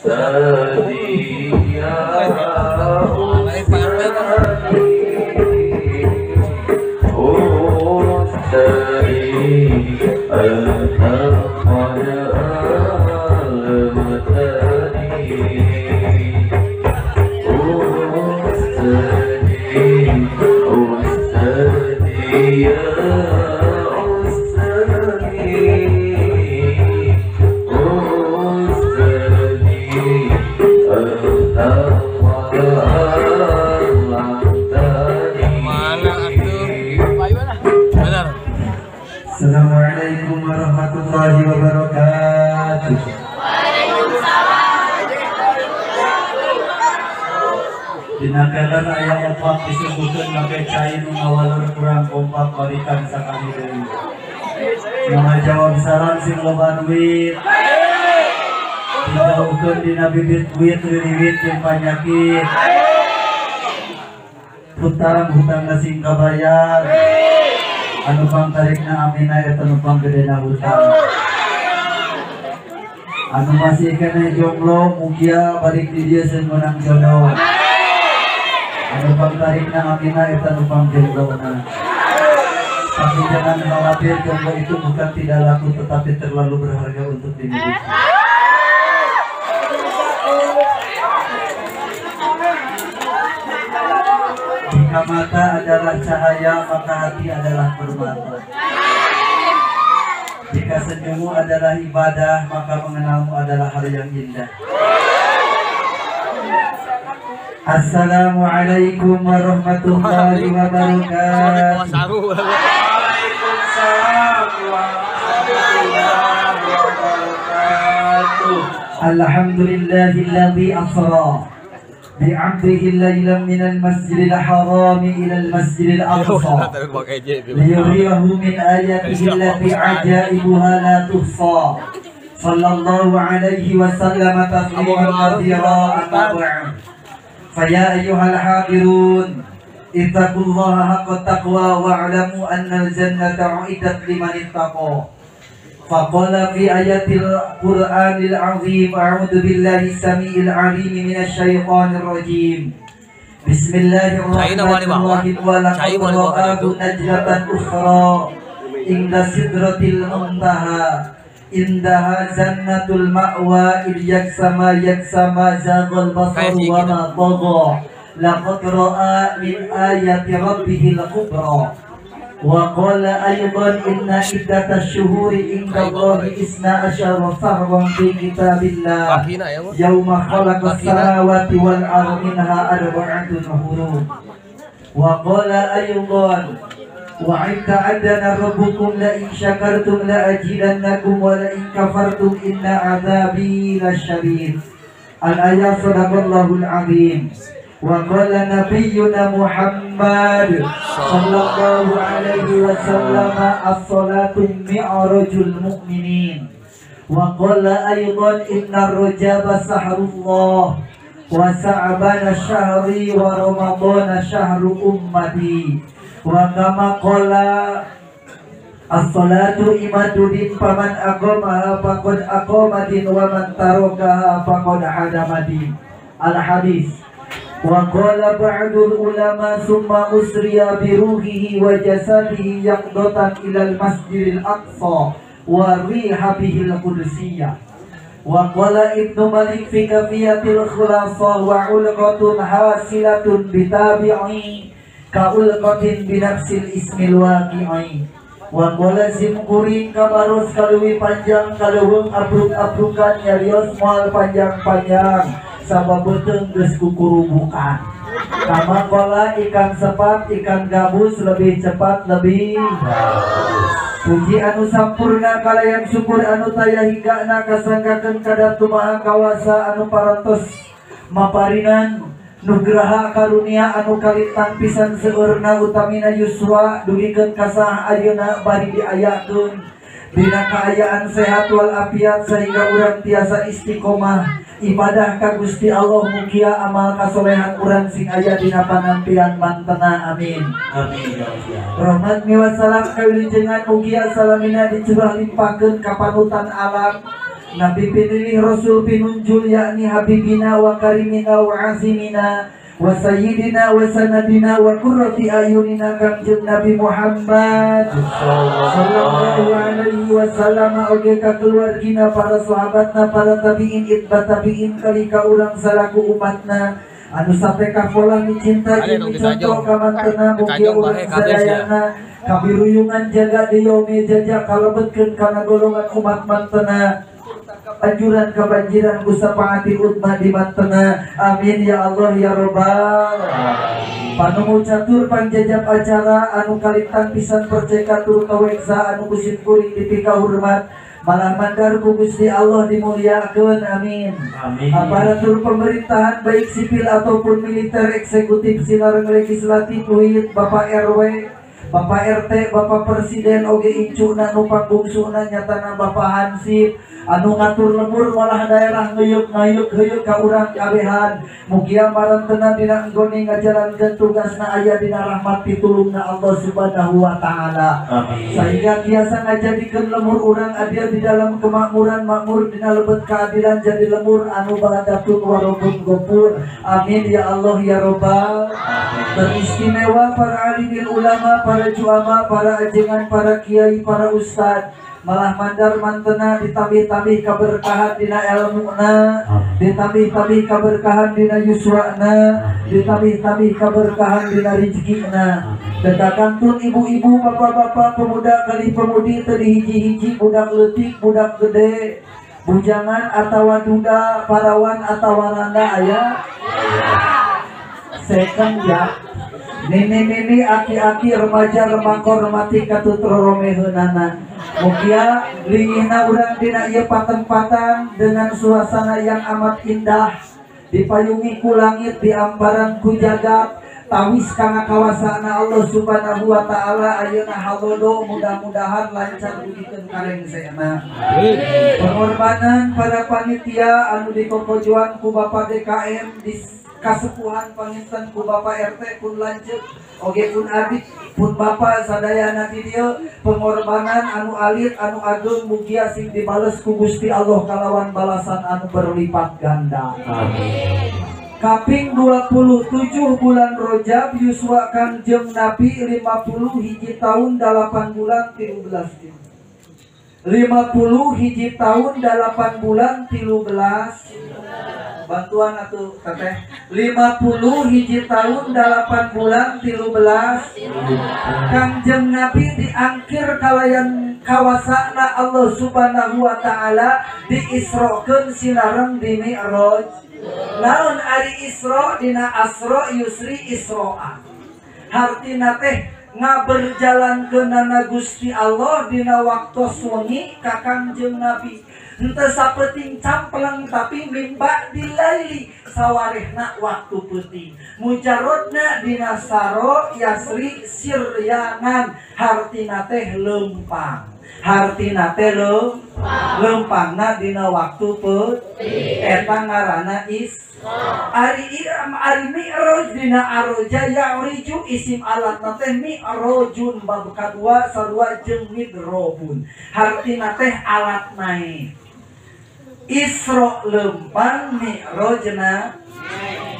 Ustadzi ya Ustadzi, Ustadzi anta qad 'allamtani, Ustadzi, Ustadzi ya Ustadzi, Ustadzi anta qad 'allamtani. Mana atuh? Benar. Assalamualaikum warahmatullahi wabarakatuh. Waalaikumsalam. Dina keler aya opat disebutkeun make cai nu ngawalur kurang kompak balikan sakali deui. Nu ngajawab salam sing loba duit. Dijauhkeun dina bibit duit ririwit jeung panyakit. Hutang hutangna sing kabayar. Anu pangtarikna amina eta nu panggedena hutang. Anu masih keneh jomblo mugia balik di dieu seun meunang jodoh. Anu pangtarikna amina eta nu pangjomblo-na. Tapi jangan khawatir, jomblo itu bukan tidak laku tetapi terlalu berharga untuk dimiliki. Jika mata adalah cahaya, maka hati adalah permata. Jika senyummu adalah ibadah, maka mengenalmu adalah hal yang indah. Assalamualaikum warahmatullahi wabarakatuh. Waalaikumsalam warahmatullahi wabarakatuh. Alhamdulillahilladzi asra bi'abdihi laylan minal masjidil harami ilal masjidil aqsa liyuriyahu min ayatihi allati ajaibuha la tuhsa. Sallallahu alaihi wasallam tasliman katsira. Amma ba'd. Faya ayyuhal hadirun, ittaqullaha haqqa taqwa wa'lamu annal jannata u'iddat liman ittaqa. Faqala fi ayatil Qur'anil azim, a'udzu billahi samiil alim minasy syaithanir rajim. Bismillahirrahmanirrahim. Wa laqad ra'ahu najlatan ukhra inda sidratil muntaha indaha jannatul ma'wa il yaksama yaksama zaghal basar wa ma tagha laqad ra'a min ayati rabbihil kubra. Wa qala aydan inna iddatash shuhuri indallahi isna asyara shahran fi kitabillah yauma khalaqas samawati wal arda minha arba'atun hurum. Wa qala aydan wa ta'adana rabbukum la in syakartum la ajidannakum wa la in kafartum inna adzabi lasyadid. Al-ayat sadaqallahul azim. Wa qala nabiyyuna Muhammad sallallahu alaihi wasallam as-salatu mi'rajul mu'minin. Wa qala aydan inna ar-rajaba sahrullah wa sa'bana syahri wa ramadana syahru ummati. Wa kama qala as-salatu imaduddin faman aqamaha faqad aqamatin wa man tarakaha faqad hadamadin. Al-hadis. Wa qala ba'dul ulama summa usriya bi ruhihi wa jasadihi yaqdatan ilal masjidil aqsa wa riha bihil qudsiyah. Wa qala Ibnu Malik fi kafiyatil khulasah wa ulqatun hasilatun bitabi'i kaulqatin binafsil ismil waqi'i. Wa qala simkuring kabaros kaluwi panjang kaluhung abruk-abrukan nyarios moal panjang-panjang sabab beuteung geus kukurubukan. Kama qala ikan sepat ikan gabus lebih cepat lebih bagus. Puji anu sampurna kalayan syukur anu taya hinggana kasanggakeun ka Datu Maha Kawasa anu parantos maparinan nugraha karunia anu kalintang pisan seueurna utamina yuswa dugikeun ka saha ayeuna bari diayakeun dina kaayaan sehat wal afiat sehingga urang tiasa istiqomah ibadah ka Gusti Allah mugia amal kasolehan urang sing aya dina panampian mantena. Amin. Amin ya Allah. Rahmat miwassalam kawilujengan mugia salamina dicurah limpahkeun ka panutan alam Nabi pinilih Rasul pinunjul yakni Habibina wa Karimina wa Azimina wa Sayyidina wa Sanadina wa Qurrati Ayunina Kangjeng Nabi Muhammad sallallahu alaihi wasallam oge ka keluargina para sahabatna para tabiin itba tabiin kali ka urang salaku umatna anu sampai ka pola micinta jeung micontoh ka mantena mugi urang sadayana kabiruyungan jaga di yaumi jaja kalebetkeun kana golongan umat mantena anjuran kebanjiran ku sapaati utma di mantena. Amin ya Allah ya robbal. Panumu catur pangjajab acara anu kalintang pisan perceka tur kaweksa anu kusim kuring dipika hormat malah mandar ku Gusti Allah dimuliakeun. Amin. Amin. Aparatur pemerintahan baik sipil ataupun militer eksekutif sinareng legislatif luhit Bapak RW Bapak RT, Bapak Presiden oge incuna nu pangbungsuna nyatana Bapak Hansip anu ngatur lemur malah daerah ngeyuk-ngayuk heuyeuk ka urang kabehan mugia marantena dina enggone ngajalankeun tugasna aya dina rahmat pitulungna Allah Subhanahu wa taala. Sehingga biasa ngajadikeun lemur urang adil di dalam kemakmuran makmur dina lebet keadilan jadi lemur anu baladapun warobun gopur. Amin ya Allah ya robbal. Teristimewa para alimil ulama, para juama, para ajengan, para kiai, para ustad malah mandar mantena ditambih-tambih keberkahan dina elmuna, ditambih-tambih keberkahan dina yuswana, ditambih-tambih keberkahan dina rizkina. Deka kantun ibu-ibu, bapak-bapak, pemuda kali pemudi teu dihiji-hiji, budak leutik, budak gede, bujangan atawa duda, parawan atawa randa aya. Second ya. Nini-nini, aki-aki, remaja, remako, remati, katut roromeheunana. Mugia lingihna urang dina ieu patempatan dengan suasana yang amat indah, dipayungi ku langit, diamparan ku jagat, tawis kana kawasana Allah Subhanahu wa taala ayeuna halodo mudah-mudahan lancar dugikeun karengsena. Pengorbanan para panitia anu dikokojuan ku Bapak DKM di kasepuhan panginten ku Bapak RT pun lanceuk oge pun adik pun Bapak sadayana di dieu pengorbanan anu alit anu ageung mugia sing dibales ku Gusti Allah kalawan balasan anu berlipat ganda. Amin. Kaping 27 bulan Rajab yuswa Kangjeng Nabi 50 hiji tahun 8 bulan 13 dina. 50 hiji tahun 8 bulan 13 bantuan atau teteh 50 hiji tahun 8 bulan 13 Kangjeng Nabi diangkir kalayan kawasana Allah Subhanahu wa taala diisrokeun sinareng di Mi'raj. Naon ari Isra dina asra yusri Isroa. Hartina teh ngaberjalan keunana Gusti Allah dina waktu wengi ka Kangjeng Nabi. Henteu sapeting campleng tapi mimba dilaili sawarehna waktu peuting. Mujarodna dina saro yasri siryanan hartina teh leumpang. Hartina teh leumpangna dina waktu peuting. Eta ngaranna Isra. Ari ari mi'raj dina aroja ya'riju isim alatna teh mi'rajun bab kadua sarua jeung midrobun. Hartina teh alat naik. Isra lempang mi'rajna.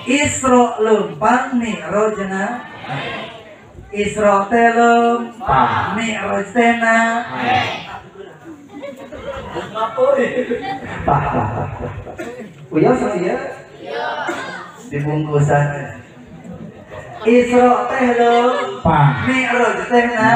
Isra lempang mi'rajna. Isra teh lempang mi'raj teh na. Uyah saya dibungkusan. Isra teh lempang mi'raj teh na.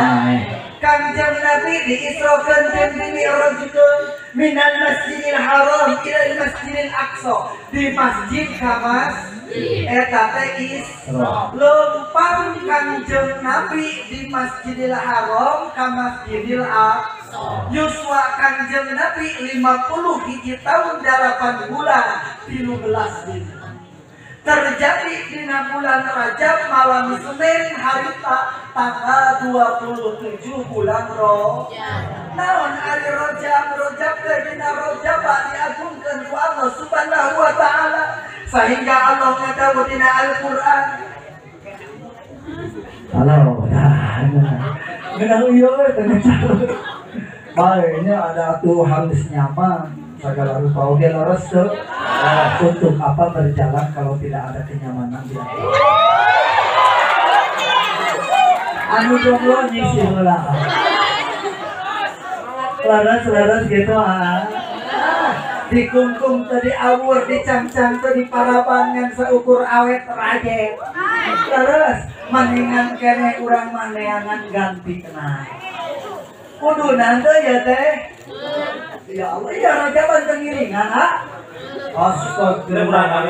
Kangjeng Nabi diisrokeun jeung dimi'rajkeun minal Masjidil Haram ilal Masjidil Aqsa di masjid ka masjid eta teh Isra. Lempang Kangjeng Nabi di Masjidil Haram ka Masjidil Aqsa. Yuswa Kangjeng Nabi 50 hiji tahun 8 bulan 13 dina. Terjadi dina bulan Rajab malam Senin harita tanggal 27 bulan Rajab. Naon ari Rajab? Rajab teh dina Rajab diagungkeun ku Allah Subhanahu wa taala sehingga Allah ngadawuh dina Al-Qur'an. Halo, nah, ngeunah ieu teh. Bae nya ada atuh harus nyaman. Segala rupa oge leres teu. Untuk apa berjalan kalau tidak ada kenyamanan di atas? Anu jomblo nyisi heula. Leres-leres gitu ah. Dikungkung tadi awur, dicangcang tadi paraban ngan seukur awet rajet. Leres mendingan kene urang maneangan ganti kena. Kudu nanti ya teh. Ya Allah, ya rajaban tengiringan ha. Astagfirullah.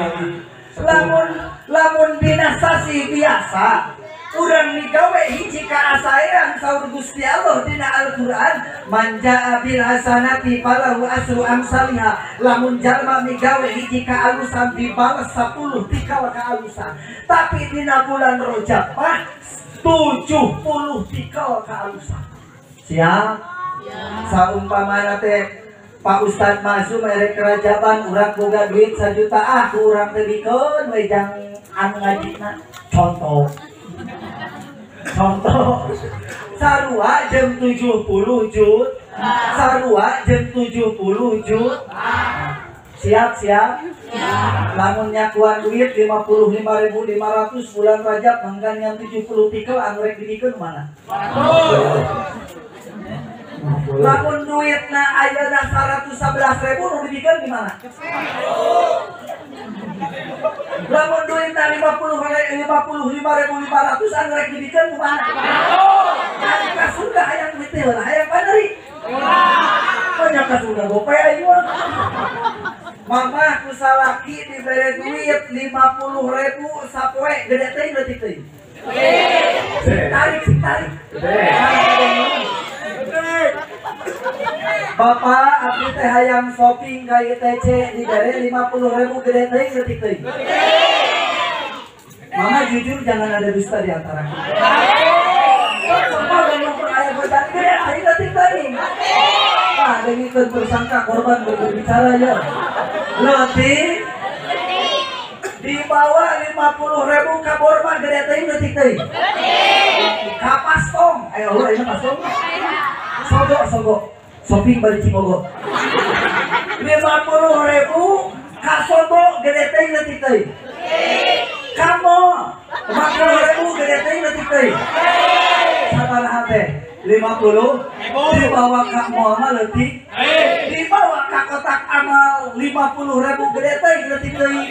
Lamun dina sasi biasa urang migawe hiji kaasaean saur Gusti Allah dina Al-Qur'an man jaa bil hasanati falahu asru amsalha. Lamun jalma migawe hiji kaalusan dibales 10 tikal kaalusan. Tapi dina bulan Rajab mah 70 tikal kaalusan. Siap? Saumpamana teh Pak Ustad Masum erek kerajaban urang boga duit 1 juta ah ku urang teh bikeun we jang anu ngajina. Contoh sarua jeung 70 juta, sarua jeung 70 juta. Siap siap. Lamun nyakuan duit 55.500 bulan Rajab mangkan yang 70 tikel anu rek dibikeun mana? Lamun duitna ayeuna 111.000 nu dibikeun di mana? Lamun duitna 55.500 anu rek dibikeun ku mana? Ari ka surga hayang duit teh heula hayang paneri. Banyak ka surga gope ayeuna. Mamah ku salaki dibere duit 50.000 sapoe gede teuing leutik teuing. Tarik sing tarik. Bapak abdi teh hayang shopping ka ITC dibere 50.000 gede teuing leutik teuing. Mama jujur jangan ada dusta di antara kita. Sumpah ngomong aya godaan gede teuing leutik teuing. Ah, dengikeun tersangka korban berbicara ya. Leutik dibawa 50.000 ka Borma gede teuing leutik teuing. Ka Pastong, ayo Allah ini Pastong. Sogo sogo. Shopping bari Cibogo. 50.000 ka Sogo gede teuing leutik teuing. Ka mall 50.000 gede teuing leutik teuing. Sabaraha teh? 50.000 dibawa ka mall mah leutik. Dibawa ka kotak amal 50.000 gede teuing leutik teuing.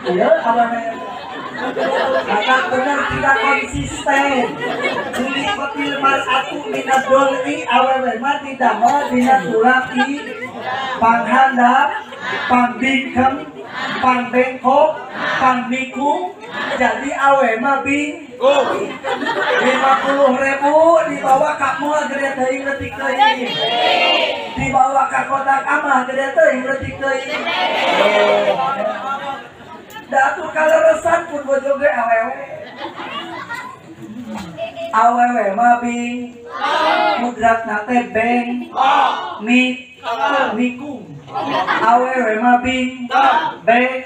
Iya, abang kata benar tidak konsisten. Juli kotil mar'atu minad dol'i awewe mah didamel dina tulang i panghandap, pangbingkem, pangbengkok, pangnikung. Jadi awewe mah bing 50.000 dibawa ka mall gede teuing leutik teuing. Dibawa ka kotak amal gede teuing leutik teuing. Datu kaleresan pun bojo ge awewe. Awewe mah bing mudratna teh beng mi mikung. Awewe mah bing beng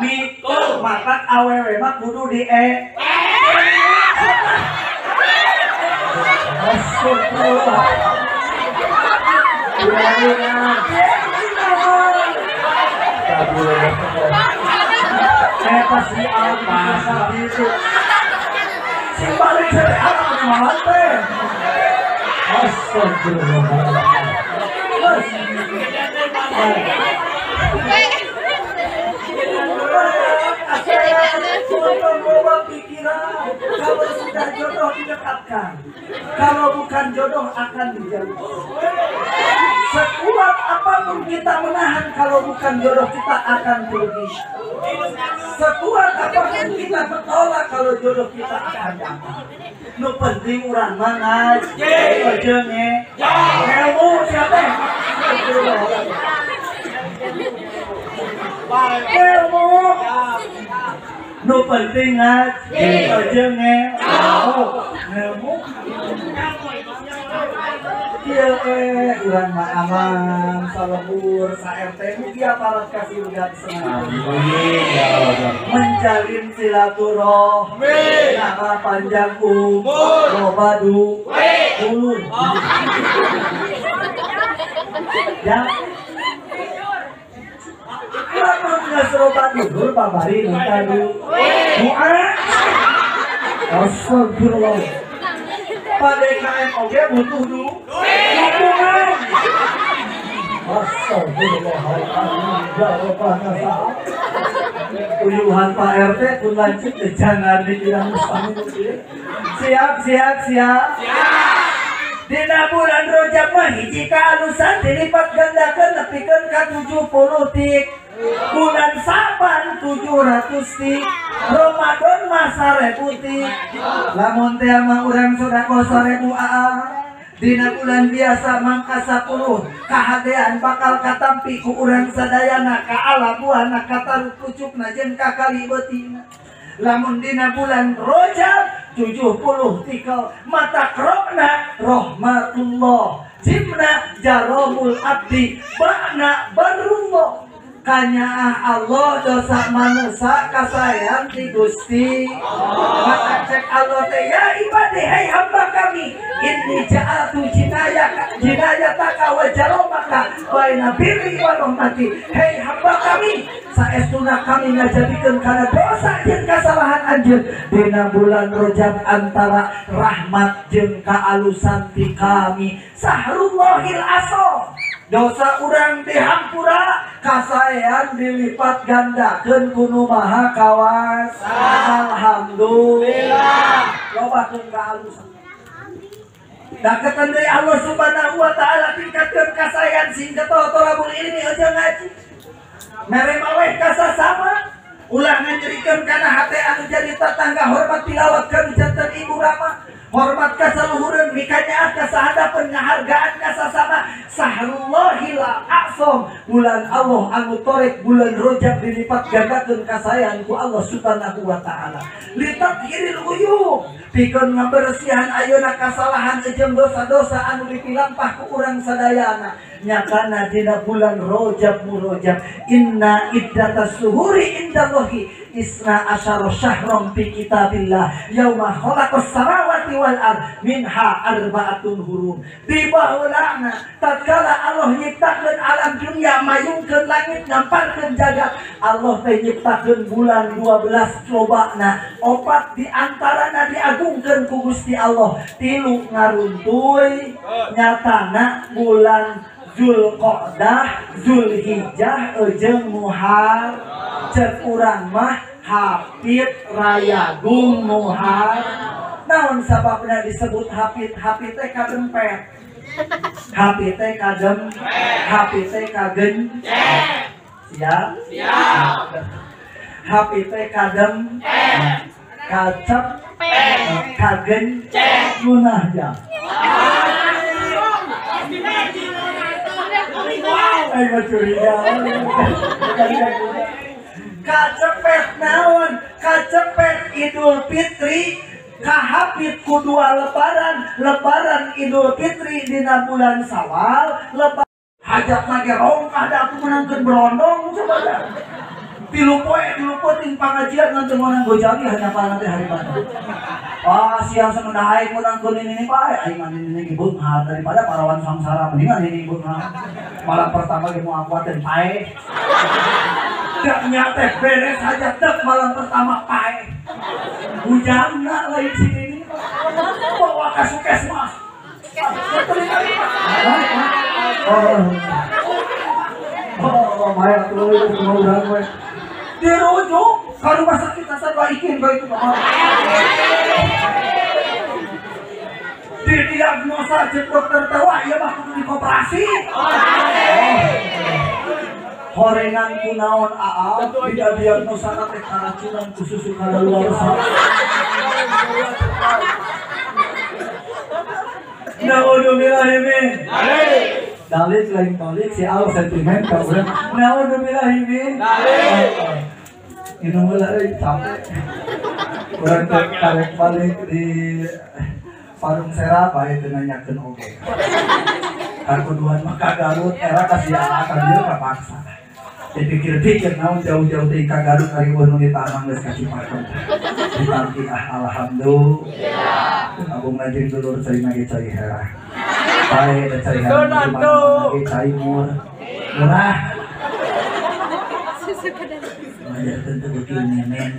mi matak awewe mah kudu di e. Astagfirullah. Saya pasti apa itu si balik saya apa malah teh. Astagfirullah. Membawa pikiran kalau sudah jodoh didekatkan, kalau bukan jodoh akan dijauh. Sekuat apapun kita menahan, kalau bukan jodoh kita akan pergi. Sekuat apapun kita menolak, kalau jodoh kita akan datang. Nu penting urang mah ngaji, aja nge. Ilmu siapa? Ilmu. Nu penting ngaji, aja nge. Ilmu. Kieu urang mah aman, salembur, sa RT mugia paras kasih ugat senang. Menjalin silaturahmi, nama panjang umur, loba du, ulun. Ya. Lamun geus loba dulur babari minta doa. Astagfirullah. Pak DKM oge butuh dukungan. Astagfirullahaladzim. Uyuhan Pak RT pun lanjut jangan dibilang mustahil. Siap siap siap. Dina bulan Rajab mah hiji kaalusan dilipat gandakeun nepikeun ka 70 tik. Bulan Saban 700 tik. Ramadan mah 1000 tik. Lamun teh mah urang sedekah 1000 aa. Dina bulan biasa mangka 10 kahadean bakal katampi ku urang sadayana ka alabuana ka taruk pucukna jeung ka kali beutina. Lamun dina bulan Rajab 70 tikel mata krokna rahmatullah jimna jaromul abdi ba'na barullah kanyaah Allah dosa manusia kasayang ti Gusti. Maka cek Allah teh ya ibadi hai hamba kami inni ja'altu jinayataka wa jaromaka baina birri wa rahmati. Hei hamba kami saestuna kami ngajadikeun kana dosa jeung kasalahan anjeun dina bulan Rajab antara rahmat jeung kaalusan ti kami sahrullahil aso. Dosa urang dihampura kasaean dilipat gandakeun ku nu maha kawasa. Alhamdulillah. Lobakeun kaalusan. Daketan deui Allah Subhanahu wa taala tingkatkeun kasaean sing getol tolabul ilmi aja ngaji. Mere maweh kasasama ulah nganyerikeun kana hate anu jadi tetangga hormat tilawat ka nu janten ibu rama. Hormat ka saluhureun mikanyaah ka sahadapeun ngahargaan ka sasama sahrullahil a'zam bulan Allah anu torek bulan Rajab dilipat gandakeun kasaean ku Allah Subhanahu wa taala litathiril uyub pikeun ngabersihan ayeuna kasalahan jeung dosa-dosa anu dipilampah ku urang sadayana nyatana dina bulan Rajab murajab inna iddatas suhuri indallahi isna asyara syahram fi kitabillah yauma khalaqas samawati wal ard minha arba'atun hurum. Di baheulana tatkala Allah nyiptakeun alam dunia mayungkeun langit namparkeun jagat Allah teh nyiptakeun bulan 12 lobana opat di antarana diagungkeun ku Gusti Allah tilu ngaruntuy nyatana bulan Zulqa'dah, Zulhijjah, jeung Muharram. Cek urang mah hafid rayagung Muharram. Naon sababna disebut hafid? Hafid teh kadempet. Hafid teh kadem, hafid teh kagen. Siap? Siap. Hafid teh kadem, kacep, kagen, munah ja. Ayo curiga. Kacepet naon? Kacepet Idul Fitri kahapit ku dua lebaran, lebaran Idul Fitri dina bulan Sawal, lebaran hajat lagi rongkah da atuh menangkeun berondong coba da. Tilu poe, tilu peuting pangajian ngan teu meunang gojali hanya teh hari mana. Wah, siang semendah aing menangkeun ini bae, aing mah ini beunghar daripada parawan samsara mendingan ini beunghar. Malam pertama ge mau akuateun pae. Daknya teh beres aja tek malam pertama pae. Hujanna lain sini ini. Bawa ka Sukesmas. Oh, maya tuh semua urang we. Dirujuk ka rumah sakit asa baikin bae itu mah. Didiagnosa jeung dokter teh wah ieu mah kudu dikoperasi. Horengan ku naon aa tidak diagnosa teh karacunan ku susu kadaluarsa. Naudzubillahi min dalik lain balik si al sentimen ka urang. Naudzubillahi min dalik. Inum heula euy capek. Urang teh karek balik di Parung Sera bae teu nanyakeun oge. Kakuduan mah ka Garut era ka si aa ka dieu kapaksa. Dipikir-pikir naon jauh-jauh teh ka Garut ari eueuh nu ditanang geus ka Cipakem. Ditampi ah alhamdulillah. Abung jeung dulur cai mah ge cai herah. Bae da cari cai murah. Ngajarkeun teh beuki nenen.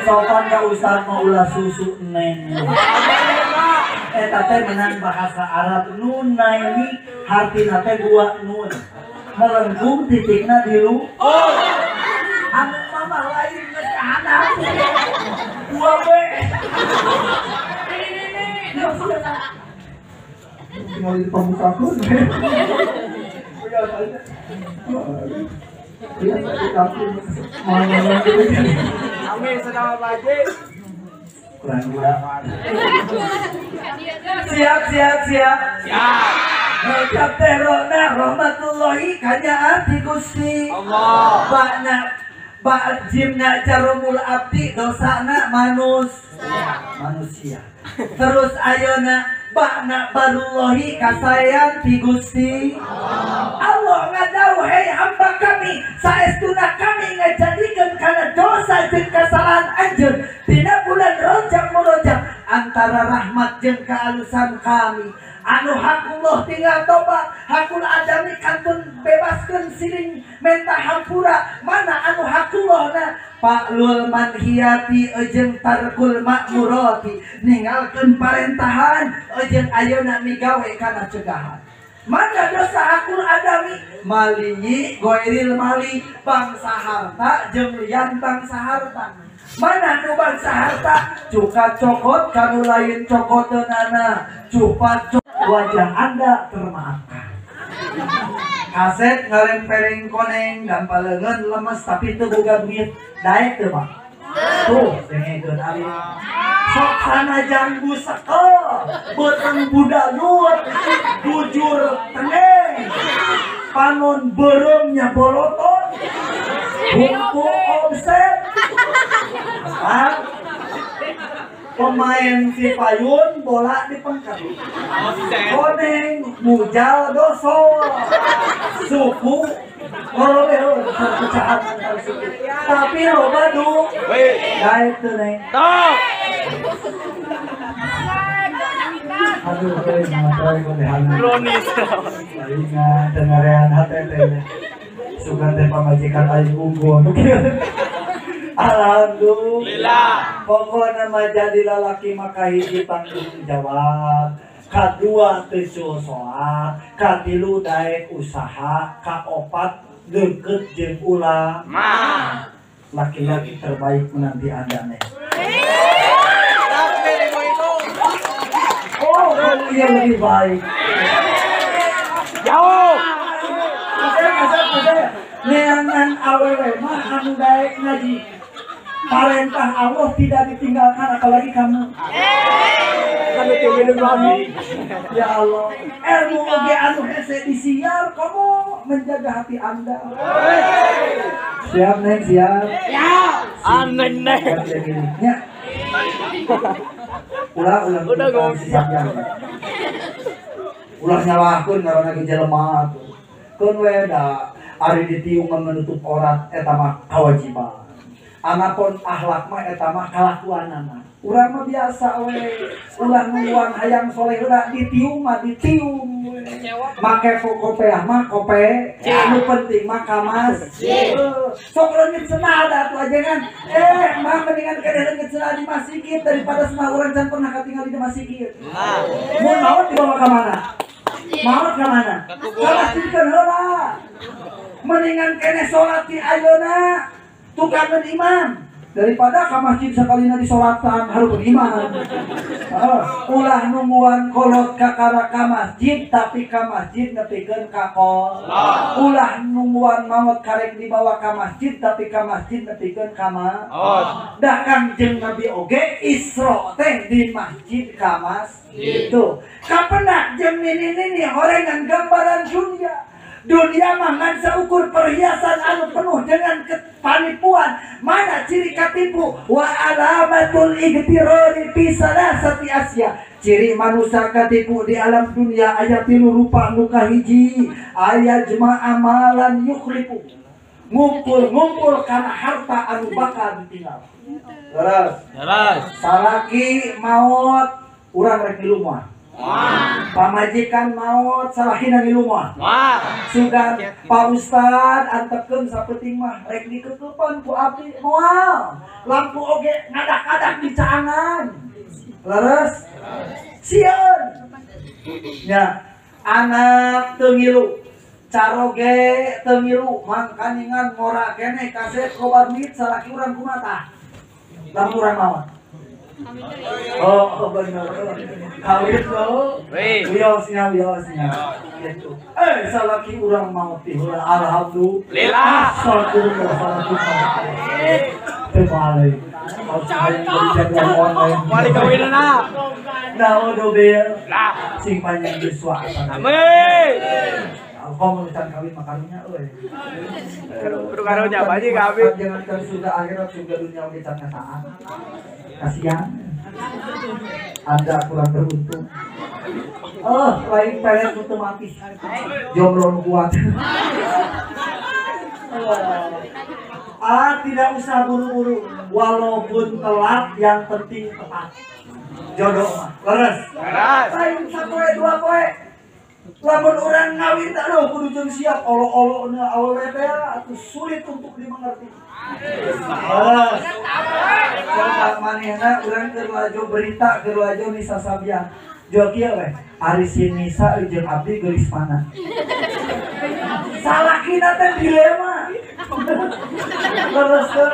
Sopan ka ustad mah ulah susu neng. Eta teh menang bahasa Arab nunaini hartina teh dua nun. Melengkung titikna di lu. Anu mama lain geus anak. Dua B. Tinggal di pembukaan. Siap siap siap. Siap. Terona rahmatullahi kanya arti Gusti. Allah. Bakna bak jimna carumul abdi dosana manusia. Terus ayeuna bakna barullahi kasayang ti Gusti. Allah ngadau hei hamba kami saestuna kami ngajadikeun kana dosa jeung kasalahan anjeun dina bulan Rajab murajab antara rahmat jeung kealusan kami anu hakullah tinggal tobat hakul adami kantun bebaskeun siling menta hampura mana anu hakullahna paklul manhiyati jeung tarkul makmurati ninggalkeun parentahan jeung ayeuna migawe kana cegahan. Mana dosa hakul adami maliyi goiril mali bangsa harta jeung lian bangsa harta. Mana nu bangsa harta cuka cokot kanu lain cokoteunana cupa wajah Anda termaafkan. Kaset ngalempereng koneng dan paleungeun lemes tapi teu boga duit daek teu Pak? Tuh dengekeun ari. Sok sanajan busekel beuteung budayut bujur tengeng panon beureumnya bolotot hukum omset pemain si payun bola di pengker koneng mujal dosol suku ngoroleun perpecahan antar suku tapi loba du daek teu neng. Aduh, kronis. Ingat dengarean hate teh. Sugan teh pamajikan aing unggul. Alhamdulillah. Pokona mah jadi lalaki maka hiji tanggung jawab. Kadua teu soal, katilu daek usaha, kaopat deukeut jeung ulama. Laki-laki terbaik menanti Anda nih. Oh, iya lebih baik. Jauh. Neangan awewe mah anu daek ngaji. Parentah Allah tidak ditinggalkan apalagi kamu. Ya Allah, ilmu oge anu hese disiar kamu menjaga hati Anda. Siap neng, siap. Ya, aneh neng. Ya. Ulah ulah udah siap. Ulah nyalahkeun ngaranna ge jelema atuh. Keun we da ari ditiung menutup aurat eta mah kewajiban. Anapun akhlak mah eta mah kalakuanana. Urang mah biasa we, ulah nungguan hayang soleh ulah ditium mah ditium. Make kopeah mah kope, anu penting mah ka masjid. Sok leungit senada atuh aja kan. Mah mendingan keneh leungit senada di masjid daripada senada urang can pernah katingali di masjid. Mun maot dibawa ka mana? Maot ka mana? Ka masjid keun heula. Mendingan keneh salat di ayeuna tukangan imam daripada ka masjid sakalina disolatan harus beriman. Ulah nungguan kolot kakara ka masjid tapi ka masjid nepikeun ka kolot. Ulah nungguan maot karek dibawa ka masjid tapi ka masjid nepikeun ka maot. Dah Kangjeng Nabi oge Isra teh di masjid ka masjid. Tuh. Kapenak jeung nini-nini horengan gambaran dunia. Dunia mah ngan seukur perhiasan anu penuh dengan kepanipuan. Mana ciri katipu? Wa alamatul igtirari fi salasati asya. Ciri manusia katipu di alam dunia aya tilu rupa nu kahiji, aya jema amalan yukhlifu. Ngumpul-ngumpul kana harta anu bakal ditinggal. Terus. Salaki maot Urang rek ngilu moal. Pamajikan maot salahina ngilu moal. Sugan Pak Ustad antepkeun sapenting mah rek dikekepan ku abdi moal. Lampu oge ngadak-ngadak di caangan. Leres? Sieun. Ya, anak teu ngilu. Caroge teu ngilu, mangkaningan ngora keneh kaset loba duit salaki urang kumaha tah? Lamun urang maot. Oh, bener. Kawin tuh. Wiosnya. Gitu. Salaki urang maot teh heula alhamdulillah. Astagfirullah salaki maot. Teu balik. Balik kawinana. Naudzubillah. Sing panjang yuswa. Amin. Kau urusan kawin makarunya euy. Kudu karunya baji kawin. Jangan kan surga akhirat surga dunia oge can ngasaan. Kasihan. Anda kurang beruntung. Oh, lain pelet otomatis. Jomblo nu kuat. Tidak usah buru-buru. Walaupun telat yang penting tepat. Jodoh mah. Leres. Lain sapoe dua poe. Lamun urang ngawin aduh kudu jeung siap olo-olona awewe teh atuh sulit untuk dimengerti. Leres. Coba manehna urang keur laju berita keur laju Nisa Sabian. Jual kieu we, ari si Nisa jeung abdi geulis mana? Salakina teh dilema. Leres teh.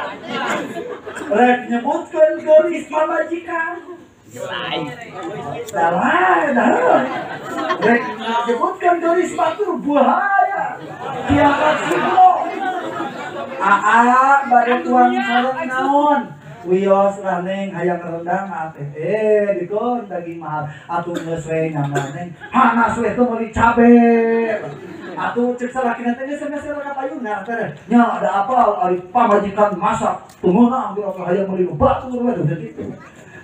Rek nyebutkeun geulis pamajikan. Salah, dah. Rek nyebutkan geulis batur bahaya. Kiamat sibro. Aa bade tuang sareng naon? Wios lah neng hayang rendang ate. Dikon daging mahal. Atuh geus we nyaman neng. Panas we teu meuli cabe. Atuh cek salakina teh geus geus ka payuna teh. Nya ada apa ari pamajikan masak. Tungguhna ambil hayang meuli batur we teh kitu.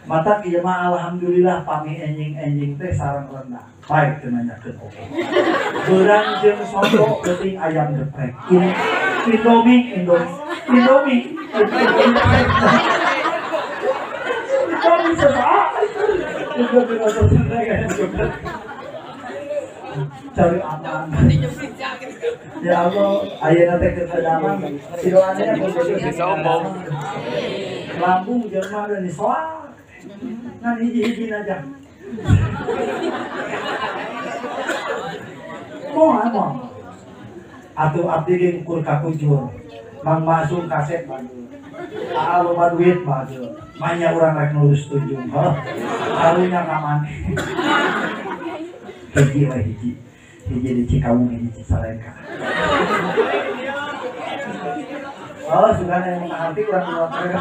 Mata kieu mah alhamdulillah pami enjing-enjing teh sareng rendang. Baik teu nanyakeun oge. Beurang jeung soto leutik ayam geprek. Indomie. Indomie sesaat. Indomie rasa cari aman. Ya Allah, ayeuna teh keur damang. Sidoannya kudu sombong. Lambung jelema dan disoak. Ngan hiji-hiji aja. Moal. Atuh abdi ge ukur ka kujur. Mang Masum kasep bagus. Aa loba duit bagus. Manya urang rek nulus tunjung. Heuh. Karunya ka maneh. Hiji we hiji. Hiji di Cikawung hiji di Cicalengka. Oh, sudah yang mengerti kurang mereka.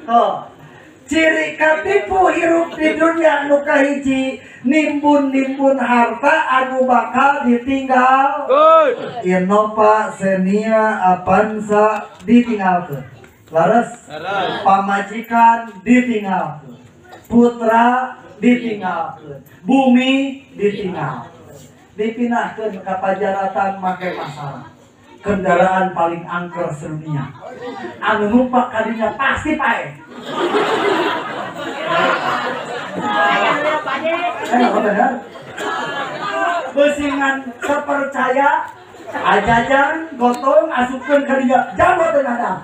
Oh, ciri katipu hirup di dunia nu kahiji nimbun-nimbun harta anu bakal ditinggal. Innova, Xenia, Avanza ditinggalkeun. Leres? Pamajikan ditinggalkeun. Putra ditinggalkeun. Bumi ditinggalkeun. Dipindahkeun ka pajaratan make masalah. Kendaraan paling angker sedunia. Anu numpak kadinya pasti paeh. Bener. Beusingan terpercaya ajajan gotong asupkeun kadinya jago teu nada.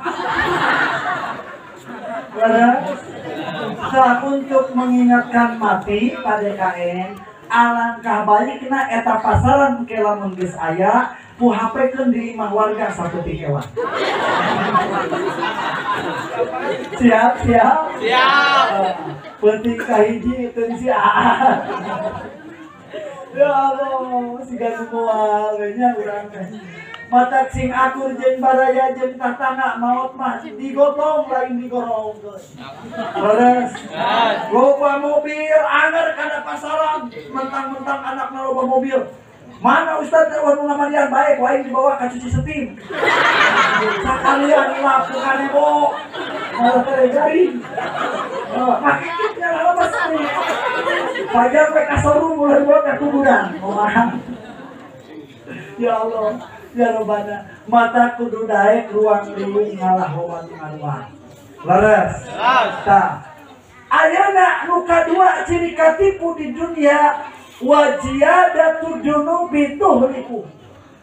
Leres. Untuk mengingatkan mati pada KN alangkah baikna eta pasaran ke lamun geus aya ku haprekeun di imah warga sapetik hewan. Siap, siap. Siap. Penting kahiji teu si aa. Ya Allah, siga nu moal we nya urang teh. Matak sing akur jeung baraya jeung tatangga maot mah digotong lain digorongkeun. Leres. Loba mobil anger kana pasaran, mentang-mentang anakna loba mobil. Mana Ustaz warung lamarian baik, wae dibawa ka cuci setim. Sakalian lapu kanebo. Malah tere garing. Makikitnya lah lepas nih. Fajar we ka showroom mulai dibawa ka kuburan. Ya Allah. Ya Robbana, mata kudu daek ruang liung ngalah loba ngaruang. Leres. Tah. Ayeuna nu kadua ciri katipu di dunia wa ziyadatu dunubi tuhliku.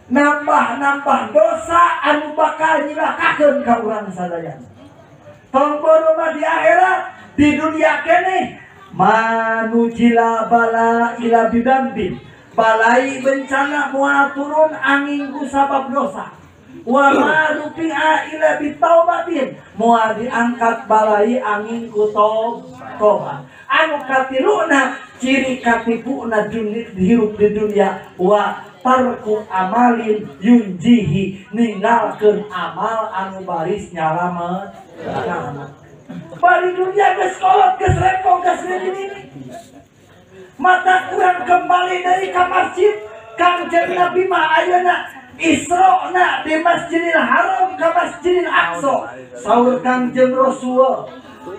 Nambah-nambah dosa anu bakal nyilakakeun ka urang sadayana. Tong boro mah di akhirat, di dunia keneh manujila bala ila bidambi. Balai bencana moal turun angin ku sabab dosa. Wa ma rufi'a ila bitaubatin, moal diangkat balai angin ku tobat. Anu katiluna ciri katipuna dunia hirup di dunia wa tarku amalin yunjihi, ninggalkeun amal anu baris nyalamet. Bari dunia geus kolot, geus repo, geus ini. Mata kurang kembali dari ka masjid. Kangjeng Nabi mah ayeuna Isra-na di Masjidil Haram ka Masjidil Aqsa. Saur Kangjeng Rasul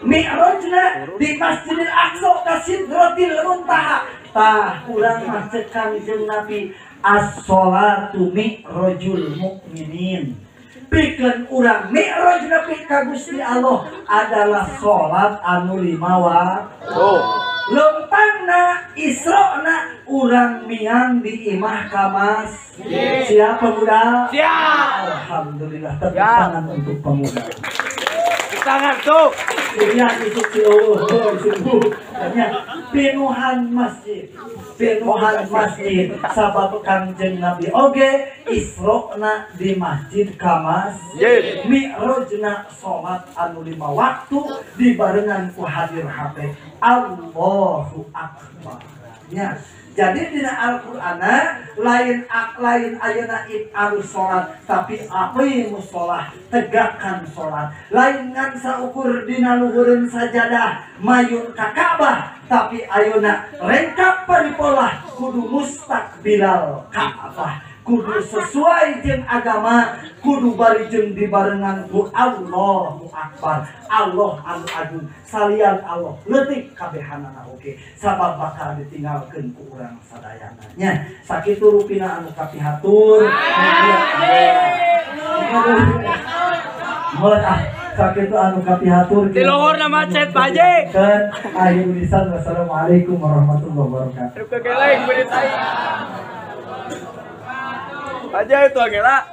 Mi'rajna di Masjidil Aqsa ka Sidratil Muntaha. Tah urang mah ceuk Kangjeng Nabi as-sholatu mi'rajul mukminin. Pikeun urang mi'raj nepi ka Gusti Allah adalah salat anu lima waktu. Lempangna Isra-na urang miang di imah ka masjid. Siap pemuda? Siap. Alhamdulillah, tepuk tangan untuk pemuda. Tepuk tangan tuh. Iya, itu si pinuhan masjid. Pinuhan masjid sabab Kangjeng Nabi oge Isra-na di masjid ka masjid. Mi'rajna salat anu lima waktu dibarengan ku hadir hate. Allahu akbar. Ya. Jadi dina Al-Qur'ana lain lain ayeuna if'alus salat tapi aqimus shalah, tegakkan salat. Lain ngan saukur dina luhureun sajadah mayun ka Ka'bah tapi ayeuna rengkap paripolah kudu mustaqbilal Ka'bah, kudu sesuai jeung agama, kudu bari jeung dibarengan ku Allahu Akbar. Allah anu agung, salian Allah leutik kabehanana oge sabab bakal ditinggalkeun ku urang sadayana. Nya sakitu rupina anu kapihatur. Mulia ah sakitu anu kapihatur. Di luhurna macet Pak Haji. Dan akhir lisan, wassalamualaikum warahmatullahi wabarakatuh. Kekeleng berit aing. Aja itu agak lah.